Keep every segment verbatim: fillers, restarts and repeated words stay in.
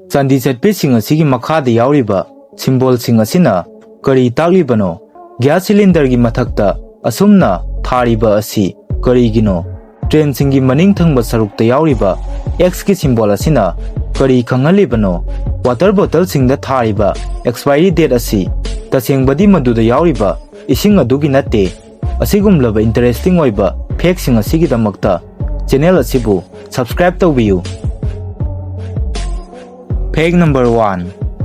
ꯆꯥꯟꯗꯤ ꯆꯠꯄꯤꯁꯤꯡ ꯑꯁꯤꯒꯤ ꯃꯈꯥꯗ ꯌꯥꯎꯔꯤꯕ ꯁꯤꯝꯕꯣꯜꯁꯤꯡ ꯑꯁꯤꯅ ꯀꯔꯤ ꯇꯥꯛꯂꯤꯕꯅꯣ? ꯒ꯭ꯌꯥꯁ ꯁꯤꯂꯤꯟꯗꯔꯒꯤ ꯃꯊꯛꯇ ꯑꯁꯨꯝꯅ ꯊꯥꯔꯤꯕ ꯑꯁꯤ ꯀꯔꯤꯒꯤꯅꯣ? ꯇ꯭ꯔꯦꯟꯁꯤꯡꯒꯤ ꯃꯅꯤꯡ ꯊꯪꯕ ꯁꯔꯨꯛꯇ ꯌꯥꯎꯔꯤꯕ X ꯀꯤ ꯁꯤꯝꯕꯣꯜ ꯑꯁꯤꯅ ꯀꯔꯤ ꯈꯪꯍꯜꯂꯤꯕꯅꯣ? ꯋꯥꯇꯔ ꯕꯣꯇꯜꯁꯤꯡꯗ ꯊꯥꯔꯤꯕ ꯑꯦꯛꯁꯄꯥꯏꯔꯤ ꯗꯦꯠ ꯑꯁꯤ ꯇꯁꯦꯡꯕꯗꯤ ꯃꯗꯨꯗ ꯌꯥꯎꯔꯤꯕ ꯏꯁꯤꯡ ꯑꯗꯨꯒꯤ ꯅꯠꯇꯦ꯫ ꯑꯁꯤꯒꯨꯝꯂꯕ ꯏꯟꯇꯔꯦꯁꯇꯤꯡ ꯑꯣꯏꯕ ꯐꯦꯛꯁꯤꯡ ꯑꯁꯤꯒꯤꯗꯃꯛꯇ ꯆꯦꯅꯦꯜ ꯑꯁꯤꯕꯨ ꯁꯕꯁꯀ꯭ꯔꯥꯏꯕ ꯇꯧꯕꯤꯌꯨ꯫ ꯐꯦꯛ ꯅꯝꯕꯔ ꯋꯥꯟ,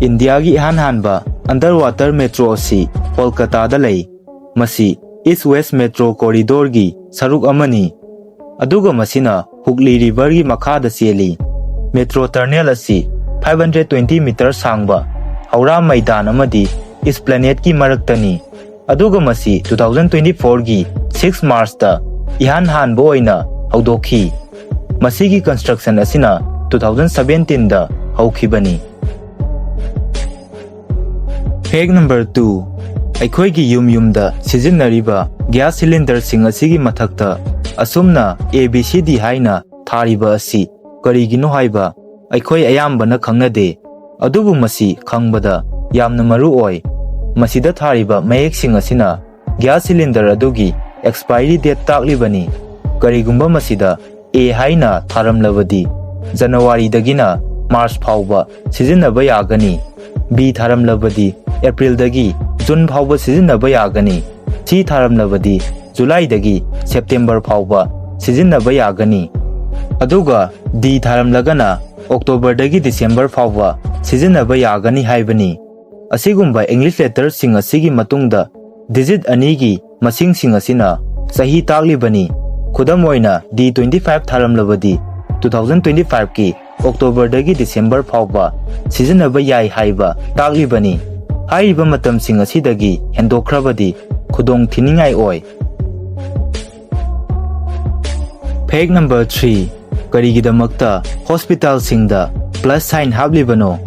ꯏꯟꯗꯤꯌꯥꯒꯤ ꯏꯍꯥꯟ ꯍꯥꯟꯕ ꯑꯟꯗꯔ ꯋꯥꯇꯔ ꯃꯦꯇ꯭ꯔꯣ ꯑꯁꯤ ꯀꯣꯜꯀꯇꯥꯗ ꯂꯩ꯫ ꯃꯁꯤ ꯏꯁ ꯋꯦꯁ ꯃꯦꯇ꯭ꯔꯣ ꯀꯣꯔꯤꯗꯣꯔꯒꯤ ꯁꯔꯨꯛ ꯑꯃꯅꯤ꯫ ꯑꯗꯨꯒ ꯃꯁꯤꯅ ꯍꯨꯒꯂꯤ ꯔꯤꯚꯔꯒꯤ ꯃꯈꯥꯗ ꯆꯦꯜꯂꯤ꯫ ꯃꯦꯇ꯭ꯔꯣ ꯇꯔꯅꯦꯜ ꯑꯁꯤ five hundred twenty meter ꯁꯥꯡꯕ ꯍꯧꯔꯥ ꯃꯩꯗꯥꯟ ꯑꯃꯗꯤ ꯏꯁꯄ꯭ꯂꯦꯅꯦꯠꯀꯤ ꯃꯔꯛꯇꯅꯤ꯫ ꯑꯗꯨꯒ ꯃꯁꯤ two thousand twenty four ꯒꯤ six March ꯇ ꯏꯍꯥꯟ ꯍꯥꯟꯕ ꯑꯣꯏꯅ ꯍꯧꯗꯣꯛꯈꯤ꯫ ꯃꯁꯤꯒꯤ construction ꯑꯁꯤꯅ two thousand seventeen ꯗ ꯍꯧꯈꯤꯕꯅꯤ꯫ ꯐꯦꯛ ꯅꯝꯕꯔ ꯇꯨ, ꯑꯩꯈꯣꯏꯒꯤ ꯌꯨꯝ ꯌꯨꯝꯗ ꯁꯤꯖꯤꯟꯅꯔꯤꯕ ꯒ꯭ꯌꯥꯁ ꯁꯤꯂꯤꯟꯗꯔꯁꯤꯡ ꯑꯁꯤꯒꯤ ꯃꯊꯛꯇ ꯑꯁꯨꯝꯅ A B C D ꯍꯥꯏꯅ ꯊꯥꯔꯤꯕ ꯑꯁꯤ ꯀꯔꯤꯒꯤꯅꯣ ꯍꯥꯏꯕ ꯑꯩꯈꯣꯏ ꯑꯌꯥꯝꯕꯅ ꯈꯪꯅꯗꯦ꯫ ꯑꯗꯨꯕꯨ ꯃꯁꯤ ꯈꯪꯕꯗ ꯌꯥꯝꯅ ꯃꯔꯨ ꯑꯣꯏ꯫ ꯃꯁꯤꯗ ꯊꯥꯔꯤꯕ ꯃꯌꯦꯛꯁꯤꯡ ꯑꯁꯤꯅ ꯒ꯭ꯌꯥꯁ ꯁꯤꯂꯤꯟꯗꯔ ꯑꯗꯨꯒꯤ expiry date ꯇꯥꯛꯂꯤꯕꯅꯤ꯫ ꯀꯔꯤꯒꯨꯝꯕ ꯃꯁꯤꯗ A ꯍꯥꯏꯅ ꯊꯥꯔꯝꯂꯕꯗꯤ, ꯖꯅꯋꯥꯔꯤꯗꯒꯤꯅ March ꯐꯥꯎꯕ ꯁꯤꯖꯤꯟꯅꯕ ꯌꯥꯒꯅꯤ꯫ B ꯊꯥꯔꯝꯂꯕꯗꯤ, April ꯗꯒꯤ June ꯐꯥꯎꯕ ꯁꯤꯖꯤꯟꯅꯕ ꯌꯥꯒꯅꯤ꯫ C ꯊꯥꯔꯝꯂꯕꯗꯤ, July ꯗꯒꯤ September ꯐꯥꯎꯕ ꯁꯤꯖꯤꯟꯅꯕ ꯌꯥꯒꯅꯤ꯫ ꯑꯗꯨꯒ D ꯊꯥꯔꯝꯂꯒꯅ, October ꯗꯒꯤ December ꯐꯥꯎꯕ ꯁꯤꯖꯤꯟꯅꯕ ꯌꯥꯒꯅꯤ ꯍꯥꯏꯕꯅꯤ꯫ ꯑꯁꯤꯒꯨꯝꯕ English letterꯁꯤꯡ ꯑꯁꯤꯒꯤ ꯃꯇꯨꯡꯗ digit ꯑꯅꯤꯒꯤ ꯃꯁꯤꯡꯁꯤꯡ ꯑꯁꯤꯅ ꯆꯍꯤ ꯇꯥꯛꯂꯤꯕꯅꯤ꯫ ꯈꯨꯗꯝ ꯑꯣꯏꯅ, D twenty five ꯊꯥꯔꯝꯂꯕꯗꯤ, two thousand twenty five ꯀꯤ October ꯗꯒꯤ December ꯐꯥꯎꯕ ꯁꯤꯖꯤꯟꯅꯕ ꯌꯥꯏ ꯍꯥꯏꯕ ꯇꯥꯛꯂꯤꯕꯅꯤ꯫ ꯍꯥꯏꯔꯤꯕ ꯃꯇꯝꯁꯤꯡ ꯑꯁꯤꯗꯒꯤ ꯍꯦꯟꯗꯣꯛꯈ꯭ꯔꯕꯗꯤ ꯈꯨꯗꯣꯡ ꯊꯤꯅꯤꯡꯉꯥꯏ ꯑꯣꯏ꯫ ꯐꯦꯛ ꯅꯝꯕꯔ ꯊ꯭ꯔꯤ, ꯀꯔꯤꯒꯤꯗꯃꯛꯇ ꯍꯣꯁꯄꯤꯇꯥꯜꯁꯤꯡꯗ plus sign ꯍꯥꯞꯂꯤꯕꯅꯣ?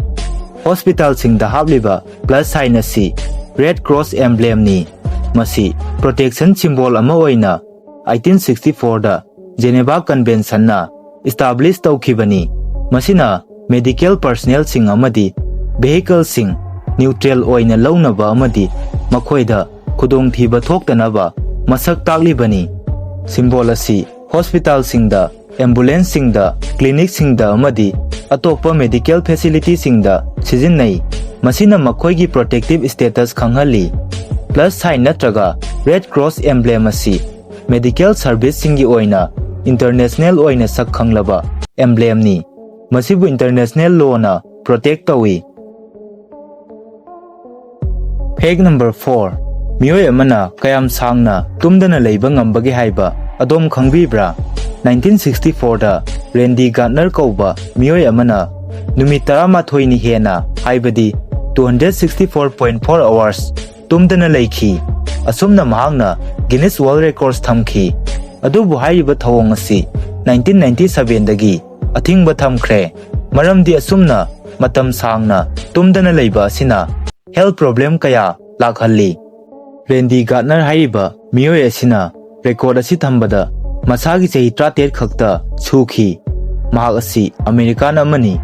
ꯍꯣꯁꯄꯤꯇꯥꯜꯁꯤꯡꯗ ꯍꯥꯞꯂꯤꯕ plus sign ꯑꯁꯤ Red Cross emblemꯅꯤ꯫ ꯃꯁꯤ protection symbol ꯑꯃ ꯑꯣꯏꯅ eighteen sixty four ꯗ Geneva Conventionꯅ establish ꯇꯧꯈꯤꯕꯅꯤ꯫ ꯃꯁꯤꯅ medical personnelꯁꯤꯡ ꯑꯃꯗꯤ vehicleꯁꯤꯡ neutral ꯑꯣꯏꯅ ꯂꯧꯅꯕ ꯑꯃꯗꯤ ꯃꯈꯣꯏꯗ ꯈꯨꯗꯣꯡꯊꯤꯕ ꯊꯣꯛꯇꯅꯕ ꯃꯁꯛ ꯇꯥꯛꯂꯤꯕꯅꯤ꯫ Symbol ꯑꯁꯤ hospitalꯁꯤꯡꯗ, ambulanceꯁꯤꯡꯗ, clinicꯁꯤꯡꯗ ꯑꯃꯗꯤ ꯑꯇꯣꯞꯄ medical facilityꯁꯤꯡꯗ ꯁꯤꯖꯤꯟꯅꯩ꯫ ꯃꯁꯤꯅ ꯃꯈꯣꯏꯒꯤ protective status ꯈꯪꯍꯜꯂꯤ꯫ Plus sign ꯅꯠꯇ꯭ꯔꯒ Red Cross emblem ꯑꯁꯤ medical serviceꯁꯤꯡꯒꯤ ꯑꯣꯏꯅ international ꯑꯣꯏꯅ ꯁꯛ ꯈꯪꯂꯕ emblemꯅꯤ꯫ ꯃꯁꯤꯕꯨ international lawꯅ protect ꯇꯧꯏ꯫ Fact number four, ꯃꯤꯑꯣꯏ ꯑꯃꯅ ꯀꯌꯥꯝ ꯁꯥꯡꯅ ꯇꯨꯝꯗꯅ ꯂꯩꯕ ꯉꯝꯕꯒꯦ ꯍꯥꯏꯕ ꯑꯗꯣꯝ ꯈꯪꯕꯤꯕ꯭ꯔꯥ? Nineteen sixty fourꯗ Randy Gardner ꯀꯧꯕ ꯃꯤꯑꯣꯏ ꯑꯃꯅ ꯅꯨꯃꯤꯠ ꯇꯔꯥꯃꯥꯊꯣꯏꯅꯤ ꯍꯦꯟꯅ, ꯍꯥꯏꯕꯗꯤ two hundred sixty four point four hours ꯇꯨꯝꯗꯅ ꯂꯩꯈꯤ꯫ ꯑꯁꯨꯝꯅ ꯃꯍꯥꯛꯅ Guinness World Records ꯊꯝꯈꯤ꯫ ꯑꯗꯨꯕꯨ ꯍꯥꯏꯔꯤꯕ ꯊꯧꯑꯣꯡ ꯑꯁꯤ nineteen ninety sevenꯗꯒꯤ ꯑꯊꯤꯡꯕ ꯊꯝꯈ꯭ꯔꯦ, ꯃꯔꯝꯗꯤ ꯑꯁꯨꯝꯅ ꯃꯇꯝ ꯁꯥꯡꯅ ꯇꯨꯝꯗꯅ ꯂꯩꯕ ꯑꯁꯤꯅ health problem ꯀꯌꯥ ꯂꯥꯛꯍꯜꯂꯤ꯫ Randy Gardner ꯍꯥꯏꯔꯤꯕ ꯃꯤꯑꯣꯏ ꯑꯁꯤꯅ record ꯑꯁꯤ ꯊꯝꯕꯗ ꯃꯁꯥꯒꯤ ꯆꯍꯤ ꯇꯔꯥꯇꯔꯦꯠ ꯈꯛꯇ ꯁꯨꯈꯤ꯫ ꯃꯍꯥꯛ ꯑꯁꯤ American ꯑꯃꯅꯤ꯫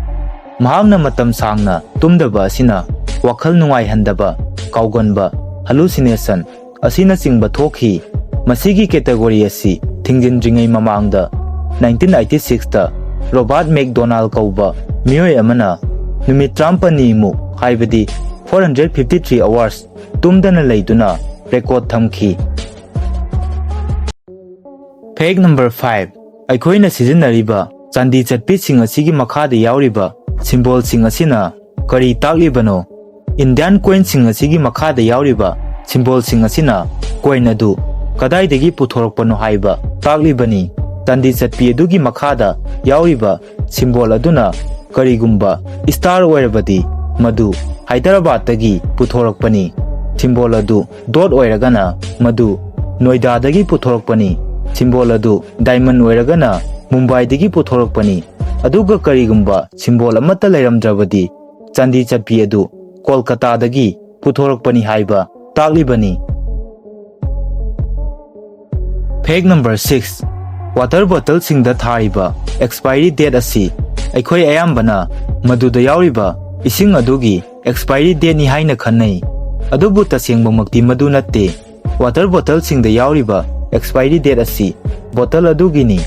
ꯃꯍꯥꯛꯅ ꯃꯇꯝ ꯁꯥꯡꯅ ꯇꯨꯝꯗꯕ ꯑꯁꯤꯅ ꯋꯥꯈꯜ ꯅꯨꯡꯉꯥꯏꯍꯟꯗꯕ, ꯀꯥꯎꯒꯟꯕ, hallucination ꯑꯁꯤꯅꯆꯤꯡꯕ ꯊꯣꯛꯈꯤ꯫ ꯃꯁꯤꯒꯤ category ꯑꯁꯤ ꯊꯤꯡꯖꯤꯟꯗ꯭ꯔꯤꯉꯩ ꯃꯃꯥꯡꯗ nineteen eighty sixꯇ Robert McDonald ꯀꯧꯕ ꯃꯤꯑꯣꯏ ꯑꯃꯅ ꯅꯨꯃꯤꯠ ꯇꯔꯥꯃꯥꯄꯟꯅꯤꯃꯨꯛ, ꯍꯥꯏꯕꯗꯤ four hundred fifty three hours ꯇꯨꯝꯗꯅ ꯂꯩꯗꯨꯅ record ꯊꯝꯈꯤ꯫ Fact number five, ꯑꯩꯈꯣꯏꯅ ꯁꯤꯖꯤꯟꯅꯔꯤꯕ ꯆꯥꯟꯗꯤ ꯆꯠꯄꯤꯁꯤꯡ ꯑꯁꯤꯒꯤ ꯃꯈꯥꯗ ꯌꯥꯎꯔꯤꯕ symbolꯁꯤꯡ ꯑꯁꯤꯅ ꯀꯔꯤ ꯇꯥꯛꯂꯤꯕꯅꯣ? Indian coinꯁꯤꯡ ꯑꯁꯤꯒꯤ ꯃꯈꯥꯗ ꯌꯥꯎꯔꯤꯕ symbolꯁꯤꯡ ꯑꯁꯤꯅ coin ꯑꯗꯨ ꯀꯗꯥꯏꯗꯒꯤ ꯄꯨꯊꯣꯔꯛꯄꯅꯣ ꯍꯥꯏꯕ ꯇꯥꯛꯂꯤꯕꯅꯤ꯫ ꯆꯥꯟꯗꯤ ꯆꯠꯄꯤ ꯑꯗꯨꯒꯤ ꯃꯈꯥꯗ ꯌꯥꯎꯔꯤꯕ symbol ꯑꯗꯨꯅ ꯀꯔꯤꯒꯨꯝꯕ star ꯑꯣꯏꯔꯕꯗꯤ, ꯃꯗꯨ ꯍꯥꯏꯗ꯭ꯔꯕꯥꯗꯇꯒꯤ ꯄꯨꯊꯣꯔꯛꯄꯅꯤ꯫ Symbol ꯑꯗꯨ dot ꯑꯣꯏꯔꯒꯅ, ꯃꯗꯨ ꯅꯣꯏꯗꯥꯗꯒꯤ ꯄꯨꯊꯣꯔꯛꯄꯅꯤ꯫ Symbol ꯑꯗꯨ diamond ꯑꯣꯏꯔꯒꯅ, ꯃꯨꯝꯕꯥꯏꯗꯒꯤ ꯄꯨꯊꯣꯔꯛꯄꯅꯤ꯫ ꯑꯗꯨꯒ ꯀꯔꯤꯒꯨꯝꯕ symbol ꯑꯃꯠꯇ ꯂꯩꯔꯝꯗ꯭ꯔꯕꯗꯤ, ꯆꯥꯟꯗꯤ ꯆꯠꯄꯤ ꯑꯗꯨ ꯀꯣꯜꯀꯇꯥꯗꯒꯤ ꯄꯨꯊꯣꯔꯛꯄꯅꯤ ꯍꯥꯏꯕ ꯇꯥꯛꯂꯤꯕꯅꯤ꯫ Fact number six, Water bottleꯁꯤꯡꯗ ꯊꯥꯔꯤꯕ expiry date ꯑꯁꯤ ꯑꯩꯈꯣꯏ ꯑꯌꯥꯝꯕꯅ ꯃꯗꯨꯗ ꯌꯥꯎꯔꯤꯕ ꯏꯁꯤꯡ ꯑꯗꯨꯒꯤ expiry dateꯅꯤ ꯍꯥꯏꯅ ꯈꯟꯅꯩ꯫ ꯑꯗꯨꯕꯨ ꯇꯁꯦꯡꯕꯃꯛꯇꯤ ꯃꯗꯨ ꯅꯠꯇꯦ꯫ Water bottleꯁꯤꯡꯗ ꯌꯥꯎꯔꯤꯕ expiry date ꯑꯁꯤ bottle ꯑꯗꯨꯒꯤꯅꯤ,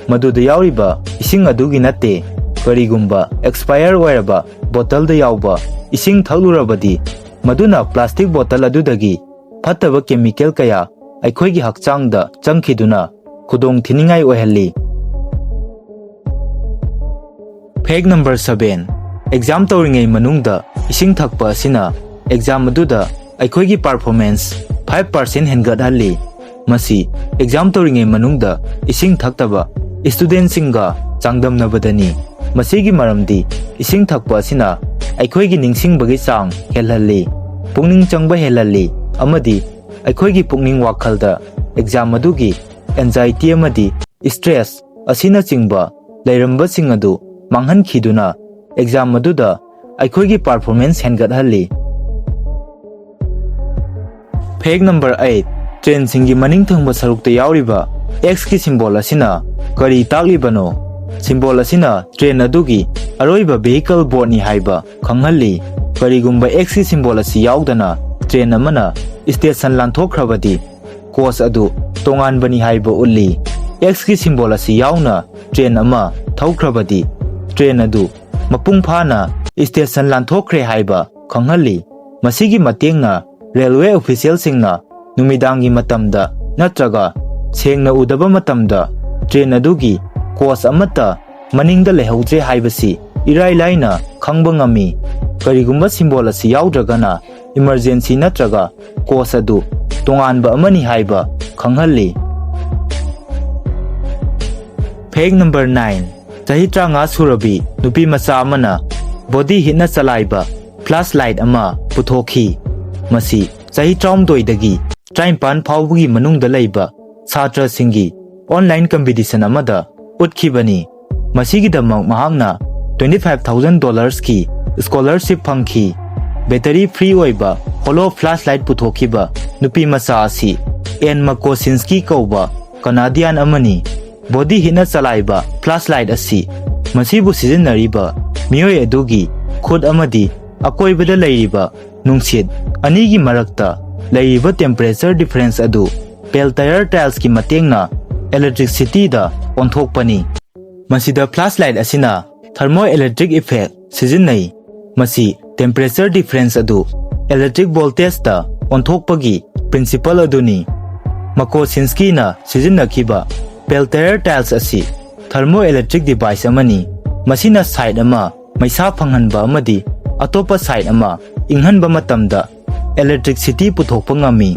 ꯃꯗꯨꯗ ꯌꯥꯎꯔꯤꯕ ꯏꯁꯤꯡ ꯑꯗꯨꯒꯤ ꯅꯠꯇꯦ꯫ ꯀꯔꯤꯒꯨꯝꯕ expire ꯑꯣꯏꯔꯕ bottleꯗ ꯌꯥꯎꯕ ꯏꯁꯤꯡ ꯊꯛꯂꯨꯔꯕꯗꯤ, ꯃꯗꯨꯅ plastic bottle ꯑꯗꯨꯗꯒꯤ ꯐꯠꯇꯕ chemical ꯀꯌꯥ ꯑꯩꯈꯣꯏꯒꯤ ꯍꯛꯆꯥꯡꯗ ꯆꯪꯈꯤꯗꯨꯅ ꯈꯨꯗꯣꯡ ꯊꯤꯅꯤꯡꯉꯥꯏ ꯑꯣꯏꯍꯜꯂꯤ꯫ Fact number seven, exam ꯇꯧꯔꯤꯉꯩ ꯃꯅꯨꯡꯗ ꯏꯁꯤꯡ ꯊꯛꯄ ꯑꯁꯤꯅ exam ꯑꯗꯨꯗ ꯑꯩꯈꯣꯏꯒꯤ performance five percent ꯍꯦꯟꯒꯠꯍꯜꯂꯤ꯫ ꯃꯁꯤ exam ꯇꯧꯔꯤꯉꯩ ꯃꯅꯨꯡꯗ ꯏꯁꯤꯡ ꯊꯛꯇꯕ studentꯁꯤꯡꯒ ꯆꯥꯡꯗꯝꯅꯕꯗꯅꯤ꯫ ꯃꯁꯤꯒꯤ ꯃꯔꯝꯗꯤ ꯏꯁꯤꯡ ꯊꯛꯄ ꯑꯁꯤꯅ ꯑꯩꯈꯣꯏꯒꯤ ꯅꯤꯡꯁꯤꯡꯕꯒꯤ ꯆꯥꯡ ꯍꯦꯜꯍꯜꯂꯤ, ꯄꯨꯛꯅꯤꯡ ꯆꯪꯕ ꯍꯦꯜꯍꯜꯂꯤ ꯑꯃꯗꯤ ꯑꯩꯈꯣꯏꯒꯤ ꯄꯨꯛꯅꯤꯡ ꯋꯥꯈꯜꯗ exam ꯑꯗꯨꯒꯤ anxiety ꯑꯃꯗꯤ stress ꯑꯁꯤꯅꯆꯤꯡꯕ ꯂꯩꯔꯝꯕꯁꯤꯡ ꯑꯗꯨ ꯃꯥꯡꯍꯟꯈꯤꯗꯨꯅ exam ꯑꯗꯨꯗ ꯑꯩꯈꯣꯏꯒꯤ performance ꯍꯦꯟꯒꯠꯍꯜꯂꯤ꯫ Fact number eight, trainꯁꯤꯡꯒꯤ ꯃꯅꯤꯡ ꯊꯪꯕ ꯁꯔꯨꯛꯇ ꯌꯥꯎꯔꯤꯕ Xꯀꯤ symbol ꯑꯁꯤꯅ ꯀꯔꯤ ꯇꯥꯛꯂꯤꯕꯅꯣ? Symbol ꯑꯁꯤꯅ train ꯑꯗꯨꯒꯤ ꯑꯔꯣꯏꯕ vehicle boardꯅꯤ ꯍꯥꯏꯕ ꯈꯪꯍꯜꯂꯤ꯫ ꯀꯔꯤꯒꯨꯝꯕ Xꯀꯤ symbol ꯑꯁꯤ ꯌꯥꯎꯗꯅ train ꯑꯃꯅ station ꯂꯥꯟꯊꯣꯛꯈ꯭ꯔꯕꯗꯤ, coach ꯑꯗꯨ ꯇꯣꯉꯥꯟꯕꯅꯤ ꯍꯥꯏꯕ ꯎꯠꯂꯤ꯫ Xꯀꯤ symbol ꯑꯁꯤ ꯌꯥꯎꯅ train ꯑꯃ ꯊꯧꯈ꯭ꯔꯕꯗꯤ, train ꯑꯗꯨ ꯃꯄꯨꯡ ꯐꯥꯅ station ꯂꯥꯟꯊꯣꯛꯈ꯭ꯔꯦ ꯍꯥꯏꯕ ꯈꯪꯍꯜꯂꯤ꯫ ꯃꯁꯤꯒꯤ ꯃꯇꯦꯡꯅ railway officialꯁꯤꯡꯅ ꯅꯨꯃꯤꯗꯥꯡꯒꯤ ꯃꯇꯝꯗ ꯅꯠꯇ꯭ꯔꯒ ꯁꯦꯡꯅ ꯎꯗꯕ ꯃꯇꯝꯗ train ꯑꯗꯨꯒꯤ coach ꯑꯃꯠꯇ ꯃꯅꯤꯡꯗ ꯂꯩꯍꯧꯗ꯭ꯔꯦ ꯍꯥꯏꯕꯁꯤ ꯏꯔꯥꯏ ꯂꯥꯏꯅ ꯈꯪꯕ ꯉꯝꯃꯤ꯫ ꯀꯔꯤꯒꯨꯝꯕ symbol ꯑꯁꯤ ꯌꯥꯎꯗ꯭ꯔꯒꯅ emergency ꯅꯠꯇ꯭ꯔꯒ coach ꯑꯗꯨ ꯇꯣꯉꯥꯟꯕ ꯑꯃꯅꯤ ꯍꯥꯏꯕ ꯈꯪꯍꯜꯂꯤ꯫ Fact number nine, ꯆꯍꯤ ꯇꯔꯥꯃꯉꯥ ꯁꯨꯔꯕꯤ ꯅꯨꯄꯤ ꯃꯆꯥ ꯑꯃꯅ body heatꯅ ꯆꯂꯥꯏꯕ flashlight ꯑꯃ ꯄꯨꯊꯣꯛꯈꯤ꯫ ꯃꯁꯤ ꯆꯍꯤ ꯇꯔꯥꯍꯨꯝꯗꯣꯏꯗꯒꯤ ꯇꯔꯥꯅꯤꯄꯥꯟ ꯐꯥꯎꯕꯒꯤ ꯃꯅꯨꯡꯗ ꯂꯩꯕ ꯁꯥꯇ꯭ꯔꯁꯤꯡꯒꯤ online competition ꯑꯃꯗ ꯎꯠꯈꯤꯕꯅꯤ꯫ ꯃꯁꯤꯒꯤꯗꯃꯛ ꯃꯍꯥꯛꯅ twenty five thousand dollarski scholarship ꯐꯪꯈꯤ꯫ Battery free ꯑꯣꯏꯕ hollow flashlight ꯄꯨꯊꯣꯛꯈꯤꯕ ꯅꯨꯄꯤ ꯃꯆꯥ ꯑꯁꯤ Anne Makosinski ꯀꯧꯕ Canadian ꯑꯃꯅꯤ꯫ ꯕꯣꯗꯤ ꯍꯤꯠꯅ ꯆꯂꯥꯏꯕ ꯐ꯭ꯂꯥꯁ ꯂꯥꯏꯠ ꯑꯁꯤ ꯃꯁꯤꯕꯨ ꯁꯤꯖꯤꯟꯅꯔꯤꯕ ꯃꯤꯑꯣꯏ ꯑꯗꯨꯒꯤ ꯈꯨꯠ ꯑꯃꯗꯤ ꯑꯀꯣꯏꯕꯗ ꯂꯩꯔꯤꯕ ꯅꯨꯡꯁꯤꯠ ꯑꯅꯤꯒꯤ ꯃꯔꯛꯇ ꯂꯩꯔꯤꯕ ꯇꯦꯝꯄꯔꯦꯆꯔ ꯗꯤꯐꯔꯦꯟꯁ ꯑꯗꯨ ꯄꯦꯜꯇꯥꯌꯔ ꯇꯥꯏꯜꯁꯀꯤ ꯃꯇꯦꯡꯅ ꯏꯂꯦꯛꯇ꯭ꯔꯤꯁꯤꯇꯤꯗ ꯑꯣꯟꯊꯣꯛꯄꯅꯤ꯫ ꯃꯁꯤꯗ ꯐ꯭ꯂꯥꯁ ꯂꯥꯏꯠ ꯑꯁꯤꯅ ꯊꯔꯃꯣ ꯏꯂꯦꯛꯇ꯭ꯔꯤꯛ ꯏꯐꯦꯛ ꯁꯤꯖꯤꯟꯅꯩ꯫ ꯃꯁꯤ ꯇꯦꯝꯄꯔꯦꯆꯔ ꯗꯤꯐꯔꯦꯟꯁ ꯑꯗꯨ ꯏꯂꯦꯛꯇ꯭ꯔꯤꯛ ꯚꯣꯜꯇꯦꯖꯇ ꯑꯣꯟꯊꯣꯛꯄꯒꯤ ꯄ꯭ꯔꯤꯟꯁꯤꯄꯜ ꯑꯗꯨꯅꯤ꯫ ꯃꯀꯣꯁꯤꯟꯁꯀꯤꯅ ꯁꯤꯖꯤꯟꯅꯈꯤꯕ ꯄꯦꯜꯇꯥꯌꯔ ꯇꯥꯏꯜꯁ ꯑꯁꯤ ꯊꯔꯃꯣ ꯏꯂꯦꯛꯇ꯭ꯔꯤꯛ ꯗꯤꯚꯥꯏꯁ ꯑꯃꯅꯤ꯫ ꯃꯁꯤꯅ ꯁꯥꯏꯠ ꯑꯃ ꯃꯩꯁꯥ ꯐꯪꯍꯟꯕ ꯑꯃꯗꯤ ꯑꯇꯣꯞꯄ ꯁꯥꯏꯠ ꯑꯃ ꯏꯪꯍꯟꯕ ꯃꯇꯝꯗ ꯏꯂꯦꯛꯇ꯭ꯔꯤꯛꯁꯤꯇꯤ ꯄꯨꯊꯣꯛꯄ ꯉꯝꯃꯤ꯫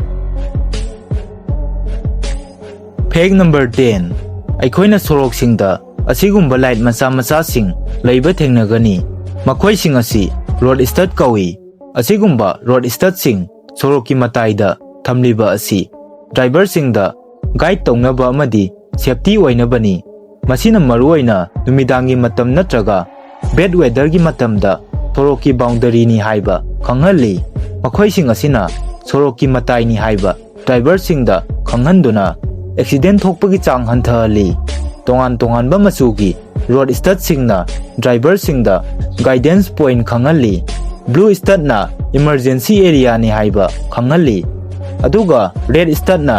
ꯐꯦꯛ ꯅꯝꯕꯔ ꯇꯦꯟ, ꯑꯩꯈꯣꯏꯅ ꯁꯣꯔꯣꯛꯁꯤꯡꯗ ꯑꯁꯤꯒꯨꯝꯕ ꯂꯥꯏꯠ ꯃꯆꯥ ꯃꯆꯥꯁꯤꯡ ꯂꯩꯕ ꯊꯦꯡꯅꯒꯅꯤ꯫ ꯃꯈꯣꯏꯁꯤꯡ ꯑꯁꯤ ꯔꯣꯗ ꯁ꯭ꯇꯗ ꯀꯧꯏ꯫ ꯑꯁꯤꯒꯨꯝꯕ ꯔꯣꯗ ꯁ꯭ꯇꯗꯁꯤꯡ ꯁꯣꯔꯣꯛꯀꯤ ꯃꯇꯥꯏꯗ ꯊꯝꯂꯤꯕ ꯑꯁꯤ ꯗ꯭ꯔꯥꯏꯚꯔꯁꯤꯡꯗ ꯒꯥꯏꯗ ꯇꯧꯅꯕ ꯑꯃꯗꯤ ꯁꯦꯐꯇꯤ ꯑꯣꯏꯅꯕꯅꯤ꯫ ꯃꯁꯤꯅ ꯃꯔꯨꯑꯣꯏꯅ ꯅꯨꯃꯤꯗꯥꯡꯒꯤ ꯃꯇꯝ ꯅꯠꯇ꯭ꯔꯒ ꯕꯦꯗ ꯋꯦꯗꯔꯒꯤ ꯃꯇꯝꯗ ꯁꯣꯔꯣꯛꯀꯤ ꯕꯥꯎꯟꯗꯔꯤꯅꯤ ꯍꯥꯏꯕ ꯈꯪꯍꯜꯂꯤ꯫ ꯃꯈꯣꯏꯁꯤꯡ ꯑꯁꯤꯅ ꯁꯣꯔꯣꯛꯀꯤ ꯃꯇꯥꯏꯅꯤ ꯍꯥꯏꯕ ꯗ꯭ꯔꯥꯏꯚꯔꯁꯤꯡꯗ ꯈꯪꯍꯟꯗꯨꯅ ꯑꯦꯛꯁꯤꯗꯦꯟ ꯊꯣꯛꯄꯒꯤ ꯆꯥꯡ ꯍꯟꯊꯍꯜꯂꯤ꯫ ꯇꯣꯉꯥꯟ ꯇꯣꯉꯥꯟꯕ ꯃꯆꯨꯒꯤ ꯔꯣꯗ ꯁ꯭ꯇꯗꯁꯤꯡꯅ ꯗ꯭ꯔꯥꯏꯚꯔꯁꯤꯡꯗ ꯒꯥꯏꯗꯦꯟꯁ ꯄꯣꯏꯟꯠ ꯈꯪꯍꯜꯂꯤ꯫ ꯕ꯭ꯂꯨ ꯁ꯭ꯇꯗꯅ ꯏꯃꯔꯖꯦꯟꯁꯤ ꯑꯦꯔꯤꯌꯥꯅꯤ ꯍꯥꯏꯕ ꯈꯪꯍꯜꯂꯤ, ꯑꯗꯨꯒ ꯔꯦꯗ ꯁ꯭ꯇꯗꯅ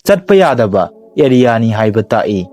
ꯆꯠꯄ ꯌꯥꯗꯕ ꯑꯦꯔꯤꯌꯥꯅꯤ ꯍꯥꯏꯕ ꯇꯥꯛꯏ꯫